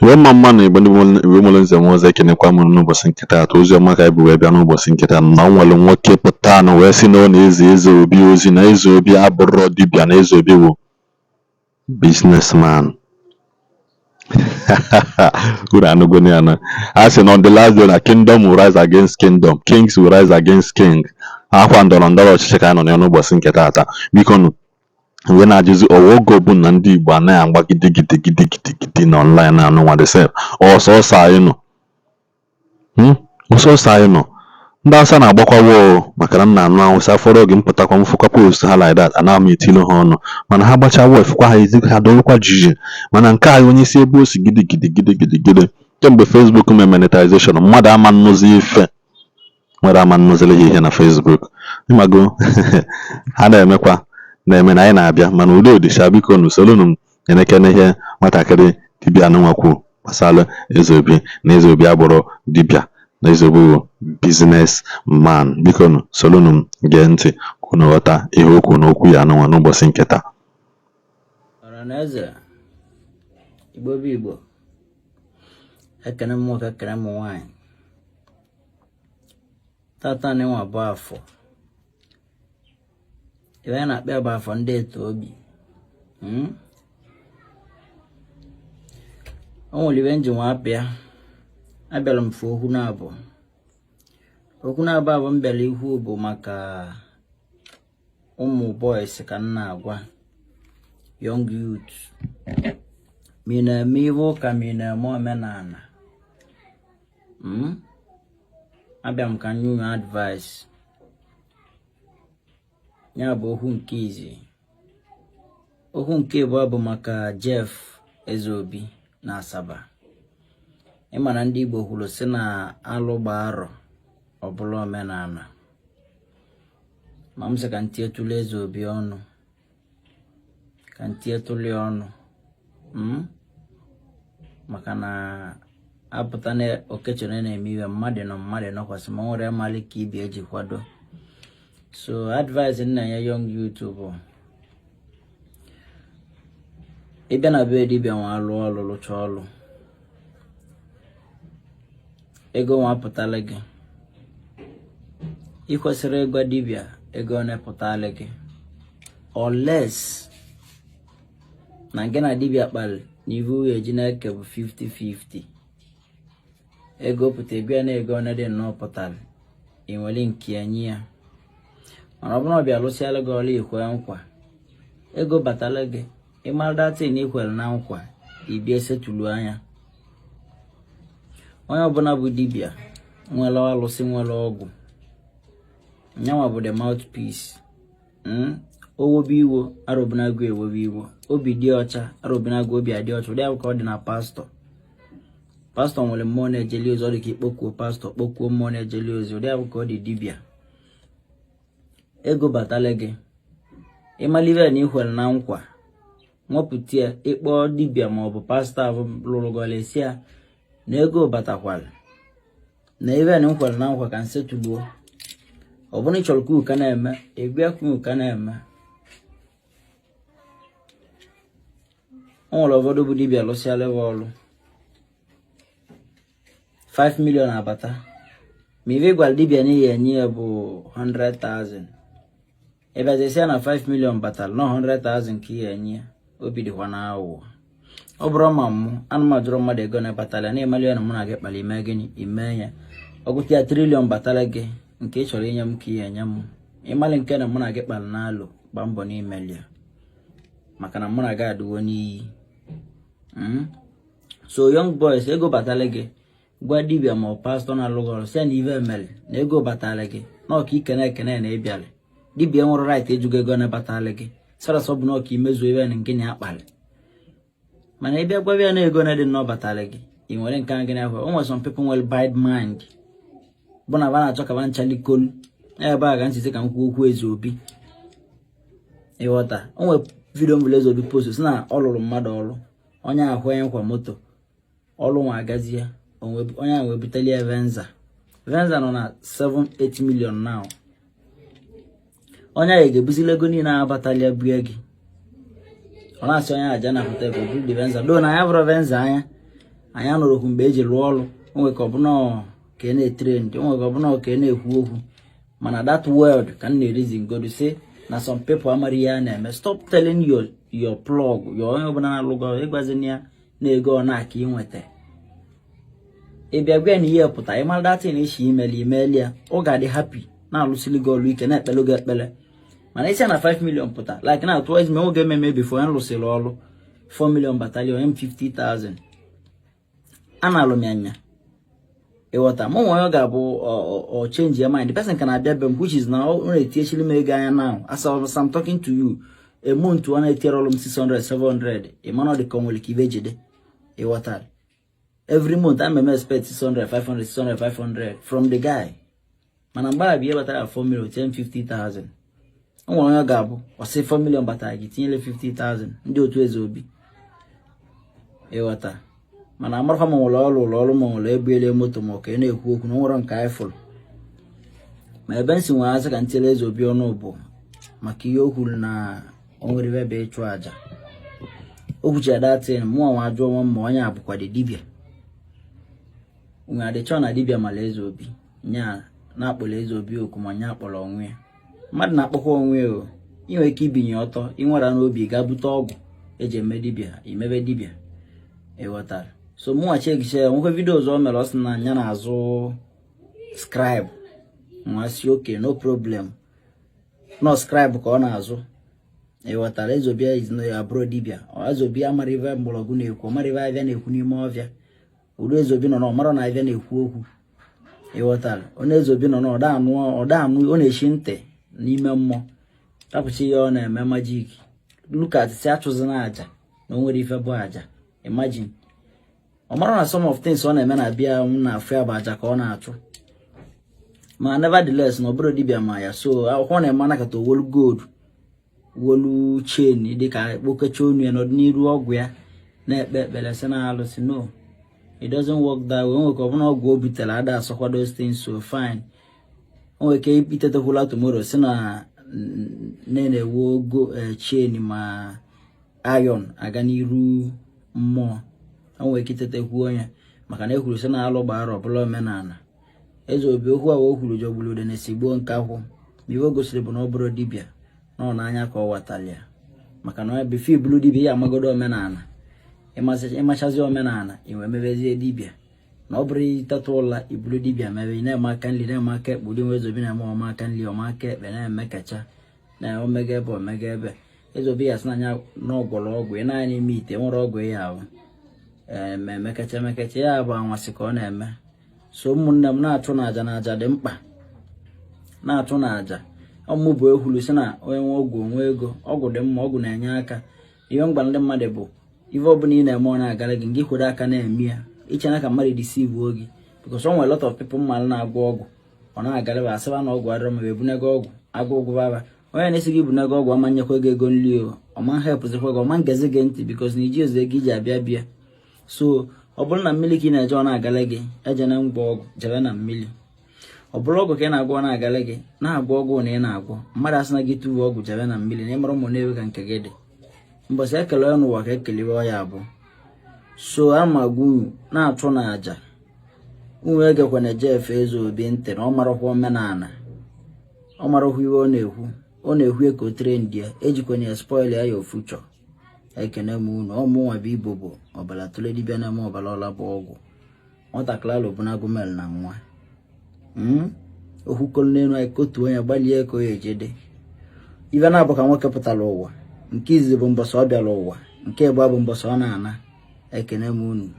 Igbo mma mma na Igbo ndị Igbo mụrụ nze mụọ ọzọ, ekenekwa m n'ụbọchị nke taata. Ozi ọma ka anyị bụ wee bịa n'ụbọchị nke taa na o nwere nwoke pụta na wee sị na ọ na-ezi Eze Obi ozi, na Eze Obi abụrọ dibịa, na Eze Obi bụ businessman. Unu anụgo ya na a sị na on the last day na kingdom will rise against kingdom, kings will rise against king. Akwa ndọrọ ndọrọ ọchịchị ka anyị nọ na ya n'ụbọchị nke taata. Biko nụ, wee na-ajụzi ọwa oge bụ na ndị Igbo anaghị agba gidi gidi gidi gidi gidi na online anụnwa the sef ọsọsọ anyị nọ. Ọsọsọ anyị nọ. Ndị Hausa na-agbakwawo maka na m na-anụ Hausa fọrọ oge m pụtakwa m fụkwa post ha like that, anaghị m etilu ha ọnụ, mana ha gbachaa wef kwa ha ezi ha dọrọkwa jiji. Mana nke anyị onye isi ebe o si gidi gidi gidi gidi gidi kemgbe Facebook mee monetization, mmadụ ama nnụzi ife nwere ama nnụziri ha ihe na Facebook. Ịmago ha na-emekwa na-eme na anyị na-abịa, mana udo dịcha. Biko nụ, solunu m enekene ihe nwatakịrị dibịa anụnwa kwuo gbasara Eze Obi, na Eze Obi abụrụ dibịa, na Eze Obi bụ business man. Biko nụ, solunu m gee ntị ka unu ghọta ihe okwu na okwu ya anụnwa n'ụbọchị nke taa. Ọhaneze Igbo bụ Igbo, ekene m nwoke, ekene m nwaanyị. Tata nwa bụ afọ ebe a na-akpọ ya bụ afọ ndị eto obi. O nwere ibe nji nwa apịa abịara m fụ okwu na-abụ okwu na-abụ abụ m bịara ikwu bụ maka ụmụ boys ka m na-agwa young youth, ma ị na-eme ihe ụka, ma ị na-eme omenala. Abịa m ka nye unu advice. Ya bụ okwu nke izi. Okwu nke ịbụọ bụ maka Jeff Ezeobi na Asaba. Ịma na ndị Igbo kwuru sị na alụ gba arọ ọ bụla omenala, ma m sị ka m tietụlụ Ezeobi ọnụ, ka m tietụlụ ya ọnụ, maka na apụta na okechone na-eme iwe mmadụ nọ mmadụ nọkwasị ma nwere mali ka ibi eji kwado. So advice m na-enye young youth bụ ịbịa na be dibịa nwa alụ ọlụ lụcha ọlụ, ego nwa pụtala gị, ị kwesịrị ịgwa dibịa ego one pụtala gị, unless na gị na dibịa kpali na ive unu eji na-eke bụ 50-50. Ego pụta ego ya na ego one dị nnọọ pụtara, ị nwere nke ya nye ya. Mana ọ bụrụ na ọ bịa lụsịala gị ọlụ, ikwe nkwa ego batala gị, ịmara datin ikwere na nkwa, ibia setulu anya. Onye ọbụla bụ dibịa nwere alụsị, nwere ọgwụ, nyanwa bụ the mouthpiece. Owobe iwo, Arọbinagụ ewobe iwo. Obi dị ọcha, Arọbinagụ obi adị ọcha. Ụdị ahụ ka ọ dị na pastọ. Pastọ nwere mmụọ na-ejeli ozi, ọ dị ka ikpokuo pastọ, kpokuo mmụọ na-ejeli ozi. Ụdị ahụ ka ọ dị dibịa. Ego batala gị, ịmalive na ikwere na nkwa, nwepụta ya, ịkpọ dibịa ma ọ bụ pastọ ahụ lụrụ gị ọlụ, esi ya na ego batakwara na ive na nkwere na nkwa ka nsetugbuo. Ọ bụrụ ị chọrọ ka ụka na-eme, egwu ka ụka na-eme. O nwere ụfọdụ bụ dibịa lụsịala ebe ọlụ 5 million abata, ma ive gwara dibịa n'ihi enye ya bụ 100,000, ịbịazi ya na 5 million batara na 100,000 ka ihe enye ya. Obi dịkwa na aghụghọ. Ọ bụrụ ma mụ anụ m ajụrụ mmadụ ego na-abatala ya na-emali ya na mụ na gị kpara, ime gịnị ime ya, ọgụta ya trillion batara gị, nke ị chọrọ inye m ka ihe enye m, ịmalị nke na mụ na gị kpara n'alụ, gba mbọ n'imeli ya, maka na mụ na gị adịwo n'iyi. So young boys, ego batara gị, gwa dibịa ma ọ pastọ na-alụ gị ọrụ, sị ya na ive mere na ego batara gị na ọka ikene ekene na ịbịalị. Dibịa nwere right ịjụ gị ego na-abatala gị, sarasọ bụ na ọka imezu ebe na nke na akpali. Mana ị bịa gwa ya na ego na dị nnọọ batara gị, ị nwere nke gị na-ekwe. O nwere some people nwere bad mind bụ na ba na-achọ ka ba nchalikolu ebe a ga nsisi ka m kwuo okwu Ezeobi. Ịghọta, o nwere video mbụl Ezeobi post si na ọ lụrụ mmadụ ọlụ, onye ahụ onye nkwa moto ọlụ nwa agazie, onye ahụ wee buteli ya Venza. Venza nọ na 7-8 million now. Onye ahụ ga-ebuzili ego niile abatali ya bue gị, ọ na-asị onye aja na hotel ka o buru Venza do na ya bụrụ Venza anya. Anyị anụrụkwu mgbe eji lụọ ọrụ. Onwe ka ọbụna ka ị na-etrend, onwe ka ọbụna ka ị na-ekwu okwu, mana that word ka m na-ereason godu say na some people amara ihe a na-eme. Stop telling your plug, your onye ọbụla na-alụ gị ọrụ, ịgbazina ya na ego ọ na-aka inweta. Ị bịa gwa ya na ihe pụta, ị mara datin isi imeli imeli ya, ọ ga-adị happy, na-alụsili gị ọrụ ike, na-ekpele gị ekpele. Mana isi na 5 million pụta, like na atụ ezi oge ememe before m lụsịrị ọrụ, 4 million battalion m 50,000 a na-alụ m ya anya. Ịghọta mụ nwe onye ọ ga-abụ ọ change your mind. The person ka na-abịa be m, which is na ọ na-etinyechili m ego anya now. As I'm talking to you, a month ọ na-etinyere ọrụ m 600 700. Ị mana ọ dị ka ọ nwere ka ibe jide. Ịghọtara, every month I'm expect 600 500 600 500 from the guy. Mana mgbe a bụ ihe batara 4 million, tinye m 50,000. O nwere onye ọ ga-abụ ọ sị 4 million batara gị, tinyere 50,000 ndị otu eze obi. Ịghọta, mana amarakwa ma nwere ọrụ ụlọ ọrụ, ma nwere ebuele moto, ma ọ ka ị na-ekwu okwu na o nwere nke anyị fụrụ. Ma ebe nsi nwere asị ka ntịle eze obi ọnụ bụ maka ihe o kwuru na o nwere ebe bụ ịchụ àjà. O kwuchara datin, mụọ nwa jụọ nwa ma onye abụkwa dị dibịa nwe adịchọ na dibịa mara eze obi nya na-akpọrọ eze obi oku, ma nya akpọrọ onwe ya. Mmadụ na-akpọkwa onwe ya o. Ị nwere ike ibinye ọtọ, ị nwere n'obi gaa bute ọgwụ eji eme dibịa, imebe dibịa. Ịghọtara? So mụnwa chekiche ya, nwekwa video ọzọ o mere, ọ sị na nya na-azụ scribe. Nwa si okay, no problem, no scribe ka ọ na-azụ. Ịghọtara, Ezeobi is no abụrụ dibịa. Ezeobi amara ife mgbọrọgwụ na-ekwu, ọmara ife abịa na-ekwu n'ime ọfịa. Ụdị Ezeobi nọ na ọmara na abịa na-ekwu okwu. Ịghọtara, onye Ezeobi nọ na ọda anụ, ọda anụ, ọ na-eshi ntị n'ime mmụọ, rapụcha ihe ọ na-eme magic. Look at si achụzina aja na o nwere ife bụ aja. Imagine, ọ mara na some of things ọ na-eme na bịa m na afụ ya bụ aja ka ọ na-achụ. Ma nevertheless, na ọ bụrụ dibịa ma ya so akwụkwọ na-eme anakọta owolu gold, wolu chain, dịka kpokecha onu ya n'ọdịnihu ọgwụ ya, na-ekpe ekpere sị na alụsị. No, it doesn't work that way. O nwere ka ọbụna ọgwụ o butere ada asọkwa those things. So fine, o nwere ike itetekwula tomorrow si na nne na-ewu ogo chain ma iron aga n'iru mmụọ. O nwere ike itetekwu onye maka na ekwuru sị na alụ gbara ọbụla omenala. Eze obi okwu a o kwuru jọgburu udene si gbuo nkakwụ. Ma iwe o gosiri bụ na ọ bụrụ dibịa na ọ n'anya ka ọ watara ya, maka na before ibulu dibịa, ya amagodo omenala. Ịmachazi omenala, iwe mebezie dibịa. Na ọ bụrụ iteta ụla ibulu dibịa mebe, ị na-eme aka nri, na-eme aka ekpe. Ụdị nwe eze obi na-eme ọma aka nri, ọma aka ekpe, na-eme kacha na omega ebe omega ebe. Eze obi ya sị na anya n'ọgwọrọ ọgwụ ị na-anya n'ime ite nwere ọgwụ ya ahụ eme emekecha emekecha ya bụ anwasị ka ọ na-eme. So ụmụnne m, na-achụ na aja, na aja dị mkpa, na-achụ na aja. Ọmụ bụ ekwuru sị na onye nwe ọgwụ onwe ego. Ọgwụ dị mma, ọgwụ na-enye aka. Ihe mgba ndị mmadụ bụ ife ọbụla ị na-eme, ọ na-agara gị, ngị kwere aka na-eme ya, ichena ka mmadụ deceive gị, because o nwere lot of people mmadụ na-agwọ ọgwụ, ọ na-agara ba, asịba na ọgwụ adịrọ, ma ebunego ọgwụ agụ ụgwụ baba. Onye na-esi gị bunego ọgwụ, ama nyekwa gị ego nri o, ọma helpụzikwa gị, ọma ngezi gị ntị, because na iji ozu ego iji abịa bịa. So ọ bụrụ na mmiri ka ị na-eje, ọ na-agala gị, eje na ngwa ọgwụ, jebe na mmiri. Ọ bụrụ ọgwụ ka ị na-agwọ, ọ na-agala gị, na-agwọ ọgwụ na ị na-agwọ mmadụ asị na gị tụvuo ọgwụ, jebe na mmiri na ịmara ụmụ na-ewe ka nke gị dị. Mbọsị ekele ya n'ụwa ka ekelewe ya bụ. So ama gwa unu, na-achụ na aja. Unu egekwana Jeff Eze Obi ntị na ọ marakwa omenala, ọ marakwa ihe ọ na-ekwu. Ọ na-ekwu ka o trend ya, ejikwana ya spoil ya your future. Ekene m unu. Ọmụnwa bụ Igbo bụ ọbara tụle dibịa na-eme ọbara ọla bụ ọgwụ nwatakịrị alụ bụ na gụmel na nwa okwukolu n'elu anyị kotuo ya, gbalie ka o ya ejede. Ife na-abụ ka nwoke pụtara ụwa, nke izizi bụ mbọsị ọ bịara ụwa, nke ịbụọ bụ mbọsị ọ na-ana. Ekene m unu.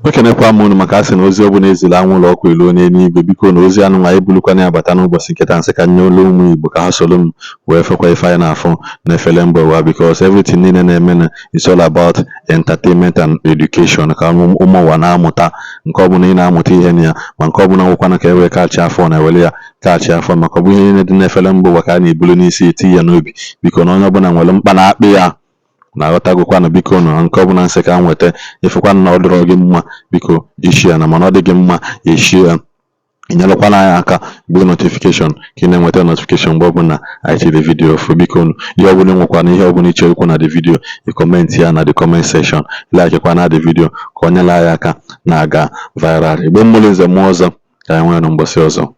Ekenekwa m unu, maka asị na ozi ọbụla ezila anwụlọ ọkụ elu n'eluigwe. Biko, na ozi anụ nwa ebulukwana ya bata n'ụbọchị nketa nsị ka nye olu ụmụ Igbo ka ha soro m wee fekwa ife anyị na-afụ n'efere mba ụwa, because everything niile na-eme na it's all about entertainment and education, ka ụmụ ụwa na-amụta. Nke ọbụla ị na-amụta ihe na ya, ma nke ọbụla nwekwana ka e wee kachi afọ na ewere ya kachi afọ, maka ọ bụ ihe niile dị n'efere mba ụwa ka a na-ebulu n'isi eti ya n'obi. Biko, na onye ọbụla nwere mkpa na-akpị ya na-aghọtagokwanụ. Biko, na nke ọbụla nsị ka m nweta, ịfụkwanụ na ọ dịrọ gị mma, biko ishie na, mana ọ dị gị mma, ishie. Enyelụkwana anyị aka gbuo notification ka ị na-enweta notification mgbe ọbụla anyị tiri video ofu. Biko nu, ihe ọbụla nwekwana, ihe ọbụla iche ikwu na the video, ị comment ya na the comment section. Like na the video ka o nyere anyị aka na-aga viral. Igbo mmụrụ nze mmụọ ọzọ, ka anyị nwee mbọsị ọzọ.